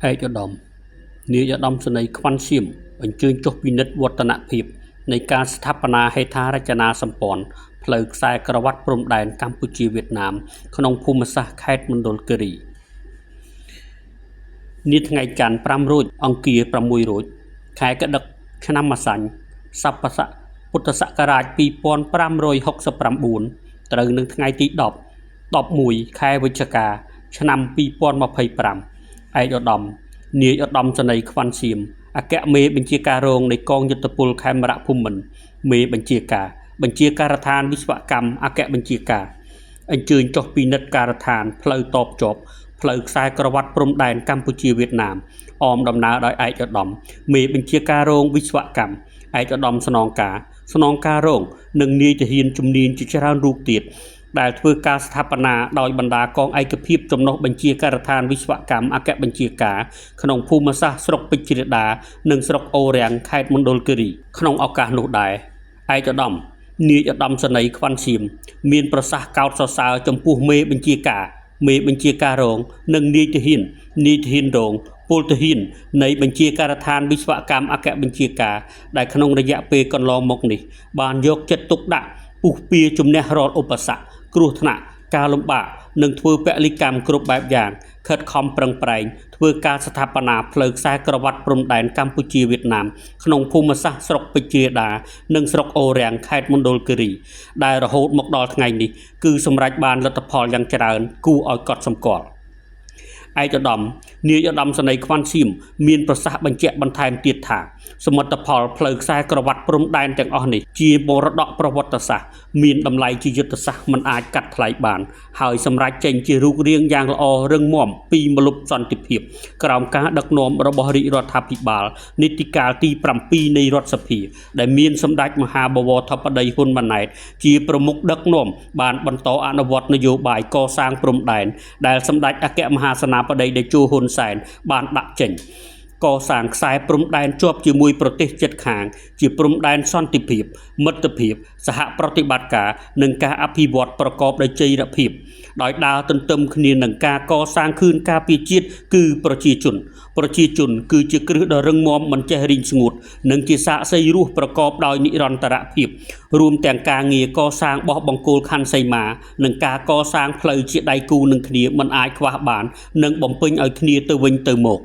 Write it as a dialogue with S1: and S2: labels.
S1: ឯកឧត្តមនាយឧត្តមសេនីយ៍ខ្វាន់សៀមអញ្ជើញចុះពិនិត្យវឌ្ឍនភាពនៃការស្ថាបនាហេដ្ឋារចនាសម្ព័ន្ធផ្លូវខ្សែក្រវាត់ព្រំដែនកម្ពុជាវៀតណាមក្នុងភូមិសាស្ត្រខេត្តមណ្ឌលគិរីនាថ្ងៃច័ន្ទ5រោចអង្គារ6រោចខែកដិកឆ្នាំម្សាញ់សប្បស័កពុទ្ធសករាជ2569ត្រូវនឹងថ្ងៃទី10 11ខែវិច្ឆិកាឆ្នាំ2025ឯកឧត្តមនាយឧត្តមសេនីយ៍ខ្វាន់សៀមអគ្គមេបញ្ជាការរងនៃកងយុទ្ធពលខេមរៈភូមិន្ទមេបញ្ជាការបញ្ជាការដ្ឋានវិស្វកម្មអគ្គបញ្ជាការអញ្ជើញចុះពិនិត្យការដ្ឋានផ្លូវតបជាប់ផ្លូវខ្សែក្រវាត់ព្រំដែនកម្ពុជាវៀតណាមអមដំណើរដោយឯកឧត្តមមេបញ្ជាការរងវិស្វកម្មឯកឧត្តមស្នងការស្នងការរងនិងនាយទាហានជំនាញជាច្រើនរូបទៀតដែលធ្វើការស្ថាបនាដោយបណ្ដាកងឯកភាពចំណុះបញ្ជាការដ្ឋានវិស្វកម្មអគ្គបញ្ជាការក្នុងភូមិសាស្ត្រស្រុកពេជ្រាដានិងស្រុកអូរាំងខេត្តមណ្ឌលគិរីក្នុងឱកាសនោះដែរឯកឧត្តមនាយឧត្តមសេនីយ៍ខ្វាន់សៀមមានប្រសាសន៍កោតសរសើរចំពោះមេបញ្ជាការមេបញ្ជាការរងនិងនាយទាហាននាយទាហានរងពលទាហាននៃបញ្ជាការដ្ឋានវិស្វកម្មអគ្គបញ្ជាការដែលក្នុងរយៈពេលកន្លងមកនេះបានយកចិត្តទុកដាក់ពុះពៀជំនះរាល់ឧបសគ្គគ្រោះថ្នាក់ការលំបាកនិងធ្វើពលិកម្មគ្រប់បែបយ៉ាងខិតខំប្រឹងប្រែងធ្វើការស្ថាបនាផ្លូវខ្សែក្រវាត់ព្រំដែនកម្ពុជាវៀតណាមក្នុងភូមិសាស្ត្រស្រុកពេជ្រាដានិងស្រុកអូរាំងខេត្តមណ្ឌលគិរីដែលរហូតមកដល់ថ្ងៃនេះគឺសម្រេចបានលទ្ធផលយ៉ាងច្រើនគួរឲ្យកត់សម្គាល់ឯកឧត្តមនាយឧត្តមសេនីយ៍ខ្វាន់សៀមមានប្រសាសន៍បញ្ជាក់បន្ថែមទៀតថាសមិទ្ធផលផ្លូវខ្សែក្រវាត់ព្រំដែនទាំងអស់នេះជាមរតកប្រវត្តិសាស្ត្រមានតម្លៃជាយុទ្ធសាស្ត្រមិនអាចកាត់ថ្លៃបានហើយសម្រេចចេញជារូបរាងយ៉ាងល្អរឹងមាំពីម្លប់សន្តិភាពក្រោមការដឹកនាំរបស់រាជរដ្ឋាភិបាលនីតិកាលទី7នៃរដ្ឋសភាដែលមានសម្ដេចមហាបវរធិបតីហ៊ុនម៉ាណែតជាប្រមុខដឹកនាំបានបន្តអនុវត្តនយោបាយកសាងព្រំដែនដែលសម្ដេចអគ្គមហាសេនាបតីតេជោហ៊ុនសែនបានដាក់ចេញកសាងខ្សែព្រំដែនជាប់ជាមួយប្រទេសជិតខាងជាព្រំដែនសន្តិភាពមិត្តភាពសហប្រតិបត្តិការនិងការអភិវឌ្ឍប្រកបដោយចីរភាពដោយដើរទន្ទឹមគ្នានឹងការកសាងខឿនការពារជាតិគឺប្រជាជនប្រជាជនគឺជាគ្រឹះដ៏រឹងមាំមិនចេះរីងស្ងួតនិងជាសាក្សីរស់ប្រកបដោយនិរន្តរភាពរួមទាំងការងារកសាងបោះបង្គោលខណ្ឌសីមានិងការកសាងផ្លូវជាដៃគូនឹងគ្នាមិនអាចខ្វះបាននិងបំពេញឲ្យគ្នាទៅវិញទៅមក។